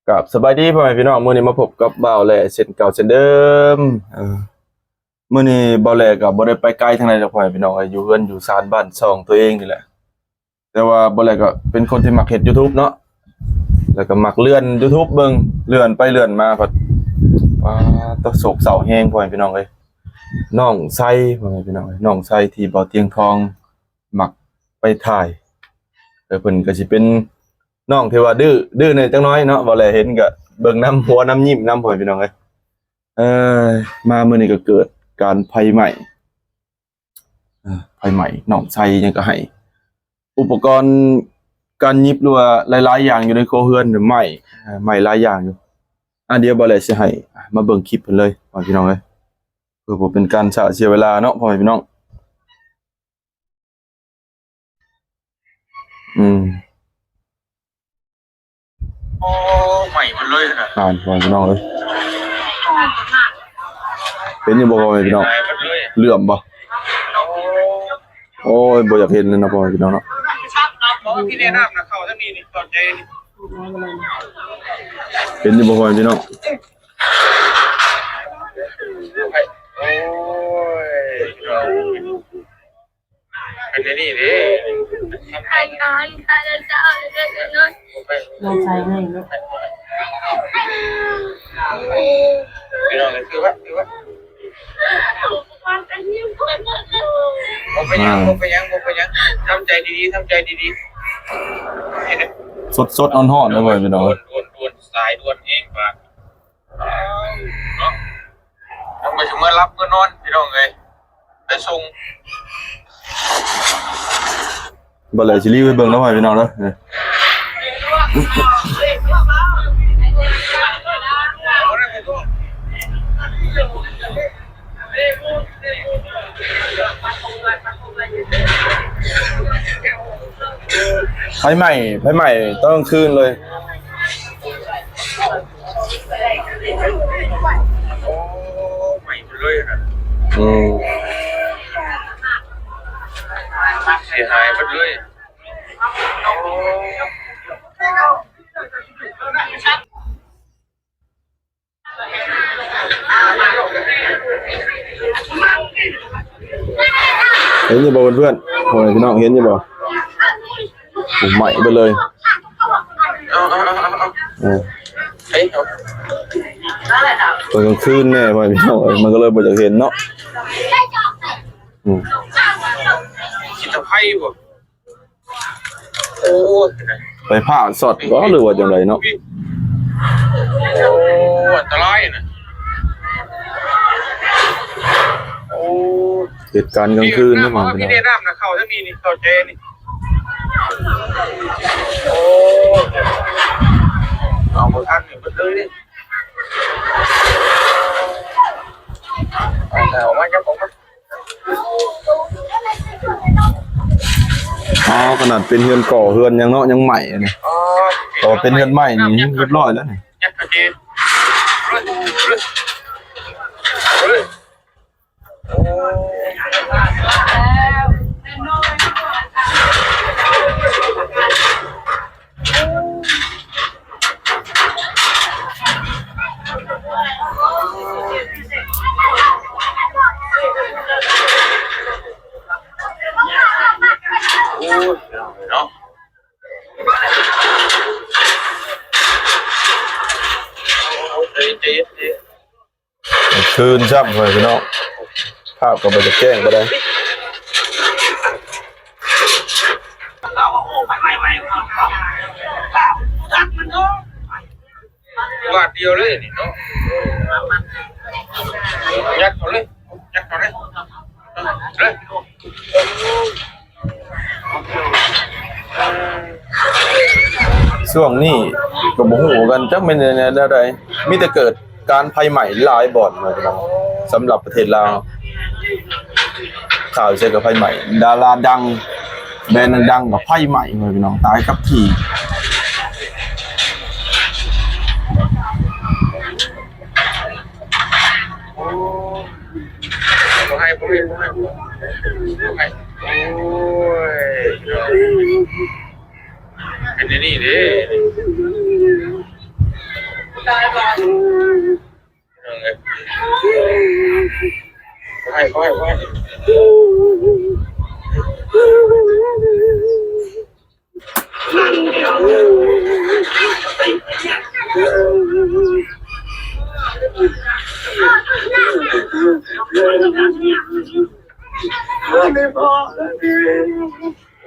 ກາບສະບາຍດີພໍ່ແມ່ພີ່ນ້ອງ, ມື້ນີ້ມາພົບກັບບ່າວແຫຼເຊັ່ນເກົ່າເຊັ່ນເດີມ. ເອີ ມື້ນີ້ບ່າວແຫຼກໍບໍ່ໄດ້ໄປໄກທາງໃດດອກ ພໍ່ແມ່ພີ່ນ້ອງເອີຍ, ຢູ່ເຮືອນຢູ່ຊານບ້ານຊ່ອງຕົວເອງນີ້ແຫຼະ. ແຕ່ວ່າບ່າວແຫຼກໍເປັນຄົນທີ່ມັກເຮັດ YouTube ເນາະ, ແລ້ວກໍມັກເລື່ອນ YouTube ເບິ່ງ, ເລື່ອນໄປເລື່ອນມາພັດ ປາດໂທ້ ໂສກເສົ້າແຮງ ພໍ່ແມ່ພີ່ນ້ອງເອີຍ. ນ້ອງໄຊ ພໍ່ແມ່ພີ່ນ້ອງເອີຍ, ນ້ອງໄຊທີ່ບ່າວຕຽງທອງມັກໄປຖ່າຍ. ເອີ ເພິ່ນກໍຊິເປັນນ້ອງທີ່ວ່າດື້ ດື້ແດ່ຈັກໜ້ອຍເນາະ, ບ່າວແຫຼເຫັນກໍເບິ່ງນຳ ຫົວນຳ ຍິ້ມນຳ ພໍ່ແມ່ພີ່ນ້ອງເອີຍ. ເອີ ມາມື້ນີ້ກໍເກີດການໄຟໄໝ້ ເອີ ໄຟໄໝ້ ນ້ອງໄຊຫຍັງກໍໃຫ້ອຸປະກອນການຫຍິບ ຫຼືວ່າຫຼາຍໆຢ່າງຢູ່ໃນຄົວເຮືອນໄໝ້ ເອີ ໄໝ້ຫຼາຍຢ່າງຢູ່. ອ່າ ດຽວບ່າວແຫຼຊິໃຫ້ມາເບິ່ງຄລິບເພິ່ນເລີຍ ພໍ່ແມ່ພີ່ນ້ອງເອີຍ, ເພື່ອບໍ່ເປັນການຊ້າເສຍເວລາເນາະ ພໍ່ແມ່ພີ່ນ້ອງ. ອືມ ໂອ້ ໄໝ້ໝົດເລີຍນະ ອ່ານ ພໍ່ແມ່ພີ່ນ້ອງເອີຍ. ເຫັນຢູ່ບໍ່ ພໍ່ແມ່ພີ່ນ້ອງ? ເຫຼື້ອມບໍ່? ໂອ້ຍ ບໍ່ຢາກເຫັນເລີຍເນາະ ພໍ່ແມ່ພີ່ນ້ອງເນາະ. ເຫັນຢູ່ບໍ່ ພໍ່ແມ່ພີ່ນ້ອງ? ໂອ້ຍ ເປັນແນວນີ້ເດ້. ນ້ອງຊາຍໃຫ້ເນາະ. ພີ່ນ້ອງ ຄືວ່າ ຄືວ່າ ບໍ່ເປັນຫຍັງ ອ່າ ບໍ່ເປັນຫຍັງ ບໍ່ເປັນຫຍັງ ທຳໃຈດີໆ ທຳໃຈດີໆ. ສົດໆ ຮ້ອນໆ ເດີ ພໍ່ແມ່ພີ່ນ້ອງ. ດ່ວນໆ ສາຍດ່ວນເອງວ່າ ເນາະ ຕ້ອງໄປຊິເມືອຫຼັບເມືອນອນ ພີ່ນ້ອງເອີຍ, ໄປສົ່ງ. ບໍ່ແລ້ວຊິຣີບໃຫ້ເບິ່ງເນາະ ພໍ່ແມ່ພີ່ນ້ອງເດີ. ໄຟໄໝ້ ໄຟໄໝ້ຕອນກາງຄືນເລີຍ. ໂອ້ ໄໝ້ໝົດເລີຍຫັ້ນນະ. ອືມ ເສຍຫາຍໝົດເລີຍ. ເຫັນຢູ່ບໍ່ເພື່ອນໆ ພໍ່ແມ່ພີ່ນ້ອງ ເຫັນຢູ່ບໍ່? ໂອ້ ໄໝ້ເບິດເລີຍ. ເອີ ຕອນກາງຄືນແດ່ ພໍ່ແມ່ພີ່ນ້ອງເອີຍ ມັນກໍເລີຍບໍ່ຢາກເຫັນເນາະ. ອືມ ຂີ້ຕະໄຄບໍ່? ໂອ້ຍ ໄຟຟ້າຊັອດບໍ່ ຫຼືວ່າຈັ່ງໃດເນາະ? ໂອ້ ອັນຕະລາຍນະ. ໂອ້ ເຫດການກາງຄືນເນາະ ພີ່ນ້ອງ. ພີ່ແນະນຳນະ ເຂົ້າທາງນີ້ນີ້ ເຂົ້າໃຈນີ້. ໂອ້ ເອົາບໍ່ທັນນີ້ເບິດເລີຍນີ້. ເອົາມາ ຈັບອອກມາ. ອໍ ຂະໜາດເປັນເຮືອນກໍ່ເຮືອນຫຍັງເນາະ ຍັງໄໝ້ອັນນີ້. ອໍ ເພາະວ່າເປັນເຮືອນໄມ້ນີ້ຮຽບຮ້ອຍແລ້ວນີ້. ໂອ້ຍ ເນາະ ໃຈເຢັນໆ. ກາງຄືນຊ້ຳ ພໍ່ແມ່ພີ່ນ້ອງ ພາບກໍບໍ່ຈະແຈ້ງປານໃດ. ບາດດຽວເລີຍນີ້ເນາະ ຍັດເຂົ້າເລີຍ ຍັດເຂົ້າເລີຍ ເລີຍ. ຊ່ວງນີ້ກໍບໍ່ຮູ້ກັນ ຈັກແມ່ນແນວໃດ ມີແຕ່ເກີດການໄຟໄໝ້ຫຼາຍບ່ອນ ສຳລັບປະເທດລາວ. ຂ່າວໃສກໍໄຟໄໝ້ ດາລາດັງ ແບຣນດັງໆ ກໍໄຟໄໝ້ ພີ່ນ້ອງ ຕາຍກັບທີ່. ໂອ້ ບໍ່ໃຫ້ ບໍ່ໃຫ້ ບໍ່ໃຫ້ ບໍ່ໃຫ້. ໂອ້ຍ ເປັນແນວນີ້ເດ້. ພີ່ນ້ອງເອີຍ ບໍ່ໃຫ້ ບໍ່ໃຫ້ ບໍ່ໃຫ້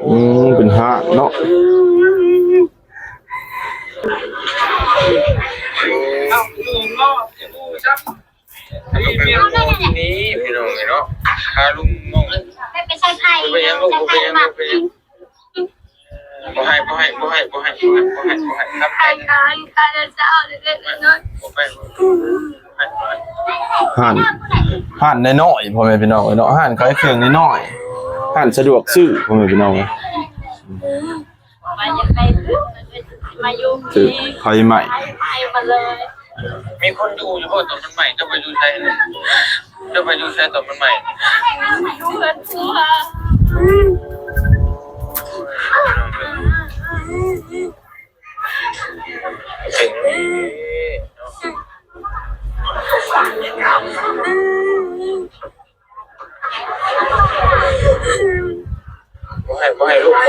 ອືມ ເປັນຮ້ານເນາະ ນີ້ພີ່ນ້ອງເອີຍເນາະ ພາລຸງນ້ອງ ໄປໃສ່ໄຂ່ ບໍ່ເປັນຫຍັງລູກ ບໍ່ເປັນຫຍັງ ບໍ່ເປັນຫຍັງ ບໍ່ໃຫ້ ບໍ່ໃຫ້ ບໍ່ໃຫ້ ບໍ່ໃຫ້ ບໍ່ໃຫ້ ບໍ່ໃຫ້ ບໍ່ໃຫ້ ບໍ່ໃຫ້ ບໍ່ໃຫ້ ບໍ່ໃຫ້ ຮ້ານ ຮ້ານນ້ອຍໆ ພໍ່ແມ່ພີ່ນ້ອງເອີຍເນາະ ຮ້ານຂາຍເຄື່ອງນ້ອຍໆ ຮ້ານສະດວກຊື້ ພໍ່ແມ່ພີ່ນ້ອງເອີຍ ມາຢາກໄດ້ ມາຢູ່ ຖືກໄຟໄໝ້ ໄຟໄໝ້ມາເລີຍ ມີຄົນຢູ່ຢູ່ບໍ່ຕອນມັນໄໝ້? ເຈົ້າໄປຢູ່ໃສ? ເຈົ້າໄປຢູ່ໃສຕອນມັນໄໝ້? ຢູ່ເຮືອນຄົວ ເປັນ ບໍ່ໃຫ້ ບໍ່ໃຫ້ລູກ ບໍ່ໃຫ້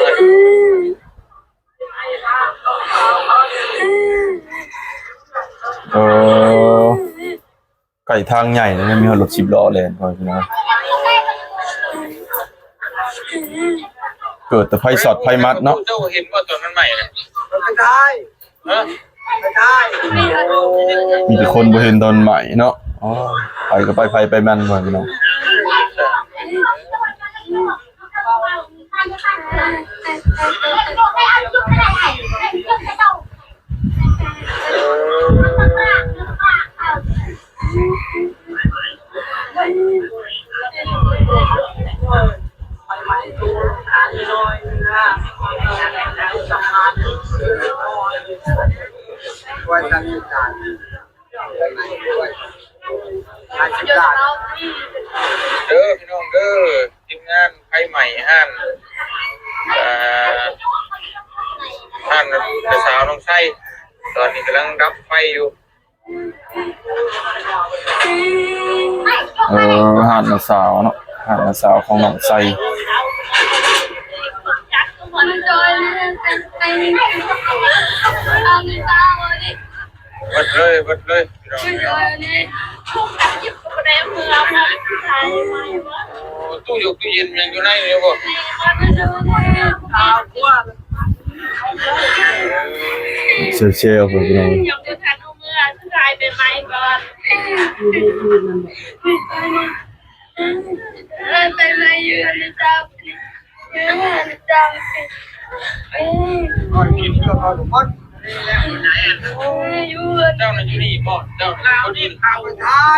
ເອີ ໃກ້ທາງໃຫຍ່ແລ້ວ ຍັງມີຮອດລົດສິບລໍ້ແລ່ນ ພໍ່ແມ່ພີ່ນ້ອງ ເກີດແຕ່ໄຟຊັອດໄຟໝັດເນາະ ເຈົ້າເຫັນບໍ່ຕອນມັນໄໝ້ນະ? ໄປຖ່າຍ ຮະ? ໄປຖ່າຍ ມີແຕ່ຄົນບໍ່ເຫັນຕອນໄໝ້ເນາະ ອໍ ໄປກໍໄປ ໃຜໄປມັນ ພໍ່ແມ່ພີ່ນ້ອງ ເດີພີ່ນ້ອງເດີ ທີມງານໄຟໄໝ້ຮ້ານ ເອີ ຮ້ານນ້າສາວນ້ອງໄຊ ຕອນນີ້ກຳລັງດັບໄຟຢູ່. ເອີ ຮ້ານນ້າສາວເນາະ ຮ້ານນ້າສາວຂອງນ້ອງໄຊ ເບິດເລີຍ ເບິດເລີຍ ພີ່ນ້ອງ ໂອ້ ຕູ້ຢົກຕູ້ເຢັນຍັງຢູ່ໃນນີ້ບໍ່? ເຊວໆ ພຸ້ນພີ່ນ້ອງ ເຈົ້ານະຢູ່ນີ້ບໍ່? ເຈົ້ານະຢູ່ຄົນອື່ນ?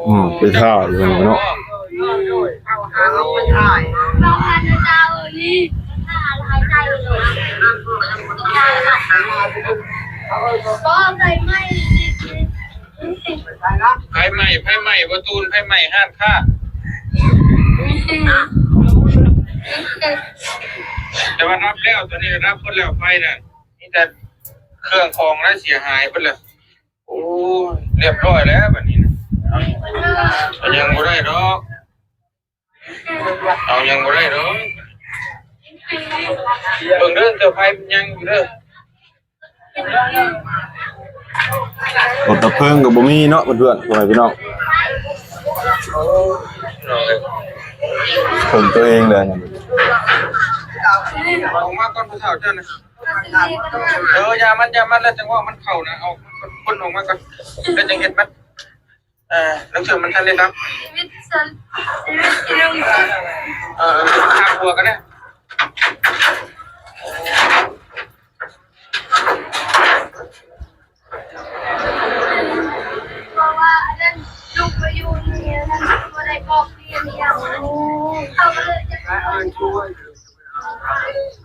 ອືມ ໄປຖ່າຍຢູ່ເນາະ ໄຟໄໝ້ ໄຟໄໝ້ບໍ່ຕູນ ໄຟໄໝ້ຮ້ານຄ້າ ແຕ່ວ່າດັບແລ້ວ ຕອນນີ້ດັບໝົດແລ້ວໄຟນະ ມີແຕ່ເຄື່ອງຂອງລະເສຍຫາຍເບິດແລ້ວ. ໂອ້ຍ ລຽບຮ້ອຍແລ້ວບາດນີ້ນະ ເອົາຫຍັງບໍ່ໄດ້ດອກ ເອົາຫຍັງບໍ່ໄດ້ດອກ ເບິ່ງເດີ ເຕີໄຟມັນຍັງຢູ່ເດີ ລົດດັບເພີງກໍບໍ່ມີເນາະເພື່ອນໆ ພໍ່ແມ່ພີ່ນ້ອງ ເພິ່ງຕົວເອງເລີຍ ອອກມາກ່ອນຜູ້ເຖົ້າເຈົ້ານະ ເອີ ຢ່າມັນ ຢ່າມັນ ແລ້ວຈັ່ງເວົ້າມັນເຂົ້ານະ ເອົາຄົນອອກມາກ່ອນ ແລ້ວຈັ່ງເຮັດມັນ ເອີ ໜັງສືມັນທັນໄດ້ຮັບ ຊີວິດສັນ ຊີວິດທີ່ໜຶ່ງ ເອີ ຂ້າງຫົວກໍໄດ້ ເພາະວ່າອັນນັ້ນລູກໄປຢູ່ນີ້ ອັນນັ້ນບໍ່ໄດ້ບອກຮຽນຫຍັງ ເຂົາກໍເລີຍຈະ ເອົາເອົາ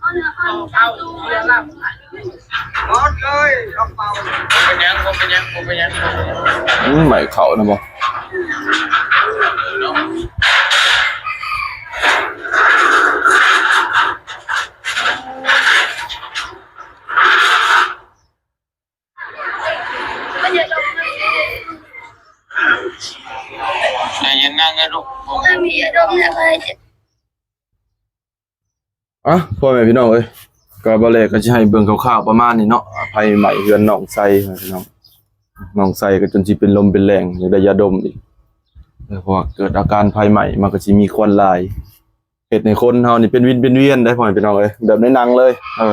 ເອົາເອົາ ເອົາເລີຍ ເອົາເປົ່າ ບໍ່ເປັນຫຍັງ ບໍ່ເປັນຫຍັງ ບໍ່ເປັນຫຍັງ ອືມ ໄໝ້ເຂົ້ານະບໍ່? ມັນ ບໍ່ໃຫ້ມີອາລົມແລ້ວກໍໃຫ້ ອ່ະ ພໍ່ແມ່ພີ່ນ້ອງເອີຍ ກໍບ່າວແຫຼກກໍຊິໃຫ້ເບິ່ງຄ່າວໆປະມານນີ້ເນາະ ໄຟໄໝ້ເຮືອນນ້ອງໄຊ ພີ່ນ້ອງ ນ້ອງໄຊກໍຈົນຊິເປັນລົມເປັນແລງ ຢາກໄດ້ຢາດົມອີກ ເອີ ເພາະວ່າເກີດອາການໄຟໄໝ້ ມັນກໍຊິມີຄວັນຫຼາຍ ເຮັດໃຫ້ຄົນເຮົານີ້ເປັນວິນເປັນວຽນໄດ໋ ພໍ່ແມ່ພີ່ນ້ອງເອີຍ ແບບໃນໜັງເລີຍ ເອີ.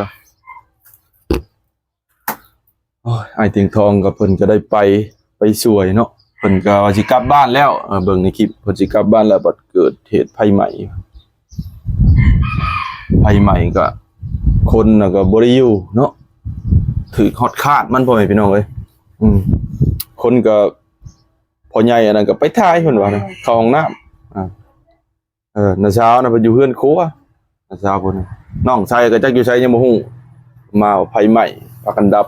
ໂອ້ຍ ອ້າຍຕຽງທອງກໍເພິ່ນກໍໄດ້ໄປ ໄປຊ່ວຍເນາະ ເພິ່ນກໍວ່າຊິກັບບ້ານແລ້ວ ເອີ ເບິ່ງໃນຄລິບ ເພິ່ນຊິກັບບ້ານແລ້ວ ບັດເກີດເຫດໄຟໄໝ້ ໄຟໄໝ້ກໍ ຄົນນະກໍບໍ່ໄດ້ຢູ່ເນາະ ຖືກຮອດຄາດມັນ ພໍ່ແມ່ພີ່ນ້ອງເອີຍ ອືມ ຄົນກໍ ພໍ່ໃຫຍ່ອັນນັ້ນກໍໄປຖ່າຍ ເພິ່ນວ່ານະ ເຂົ້າຫ້ອງນ້ຳ ອ່າ ເອີ ນ້າສາວນະເພິ່ນຢູ່ເຮືອນຄົວ ນ້າສາວເພິ່ນ ນ້ອງຊາຍກໍຈັກຢູ່ໃສຍັງບໍ່ຮູ້ ມາໄຟໄໝ້ ພາກັນດັບ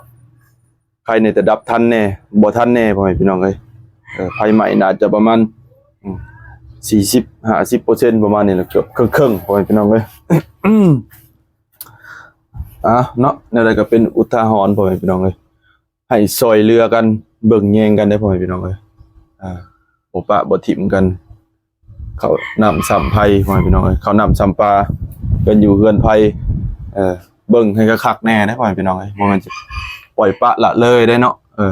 ໃຄແນ່ແຕ່ດັບທັນແນ່ ບໍ່ທັນແນ່ ພໍ່ແມ່ພີ່ນ້ອງເອີຍ ເອີ ໄຟໄໝ້ໜ້າຈະປະມານ ອືມ ສີ່ສິບ ຫ້າສິບເປີເຊັນ ປະມານນີ້ແຫຼະ ເກືອບເຄິ່ງໆ ພໍ່ແມ່ພີ່ນ້ອງເອີຍ ອ່າ ເນາະ ແນວໃດກໍເປັນອຸທາຫອນ ພໍ່ແມ່ພີ່ນ້ອງເອີຍ ໃຫ້ຊ່ອຍເຫຼືອກັນ ເບິ່ງແຍງກັນເດີພໍ່ແມ່ພີ່ນ້ອງເອີຍ ອ່າ ບໍ່ປະບໍ່ຖິ້ມກັນ ເຂົ້ານ້ຳຊ້ຳໄພ ພໍ່ແມ່ພີ່ນ້ອງເອີຍ ເຂົ້ານ້ຳຊ້ຳປາ ເຮືອນຢູ່ເຮືອນໄພ ເອີ ເບິ່ງໃຫ້ຄັກໆແນ່ເດີພໍ່ແມ່ພີ່ນ້ອງເອີຍ ບໍ່ແມ່ນຊິປ່ອຍປະລະເລີຍເດ້ເນາະ ເອີ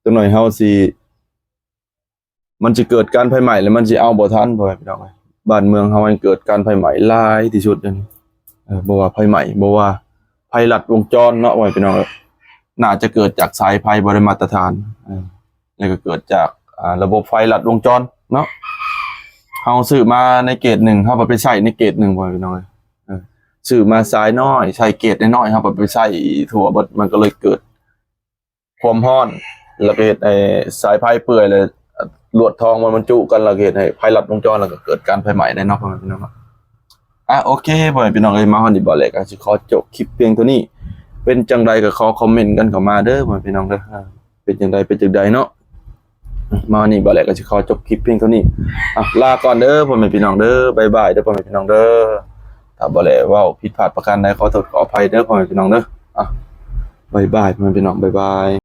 ຈັກໜ້ອຍເຮົາຊິ ມັນຊິເກີດການໄຟໄໝ້ ແລ້ວມັນຊິເອົາບໍ່ທັນ ພໍ່ແມ່ພີ່ນ້ອງເອີຍ ບ້ານເມືອງເຮົາມັນເກີດການໄຟໄໝ້ຫຼາຍທີ່ສຸດດຽວນີ້ ເອີ ບໍ່ວ່າໄຟໄໝ້ ບໍ່ວ່າໄຟລັດວົງຈອນເນາະ ພໍ່ແມ່ພີ່ນ້ອງເອີຍ ໜ້າຈະເກີດຈາກສາຍໄຟບໍ່ໄດ້ມາດຕະຖານ ເອີ ແລ້ວກໍເກີດຈາກ ອ່າ ລະບົບໄຟລັດວົງຈອນເນາະ ເຮົາຊື້ມາໃນເກດໜຶ່ງ ເຮົາກໍໄປໃຊ້ໃນເກດໜຶ່ງ ພໍ່ແມ່ພີ່ນ້ອງເອີຍ ເອີ ຊື້ມາສາຍນ້ອຍ ໃຊ້ເກດນ້ອຍໆ ເຮົາກໍໄປໃຊ້ທົ່ວເບິດ ມັນກໍເລີຍເກີດ ຄວາມຮ້ອນ ແລ້ວກໍເຮັດໃຫ້ສາຍໄຟເປື່ອຍ ແລ້ວລວດທອງມັນບັນຈຸກັນ ແລ້ວກໍເຮັດໃຫ້ໄຟລັດວົງຈອນ ແລ້ວກໍເກີດການໄຟໄໝ້ໄດ້ເນາະ ພໍ່ແມ່ພີ່ນ້ອງເນາະ ອ່ະ ໂອເຄ ພໍ່ແມ່ພີ່ນ້ອງເອີຍ ມາຮອດນີ້ບ່າວແຫຼກກໍຊິຂໍຈົບຄລິບພຽງເທົ່ານີ້ ເປັນຈັ່ງໃດກໍຂໍຄອມເມັນກັນເຂົ້າມາເດີ ພໍ່ແມ່ພີ່ນ້ອງເດີ ອ່າ ເປັນຈັ່ງໃດ ເປັນຈັ່ງໃດເນາະ ມາຮອດນີ້ບ່າວແຫຼກກໍຊິຂໍຈົບຄລິບພຽງເທົ່ານີ້ ອ່ະ ລາກ່ອນເດີ ພໍ່ແມ່ພີ່ນ້ອງເດີ ບາຍບາຍເດີ ພໍ່ແມ່ພີ່ນ້ອງເດີ ຖ້າບ່າວແຫຼກເວົ້າຜິດພາດປະການໃດ ຂໍໂທດຂໍອະໄພເດີ ພໍ່ແມ່ພີ່ນ້ອງເດີ ອ່ະ ບາຍບາຍ ພໍ່ແມ່ພີ່ນ້ອງ ບາຍບາຍ.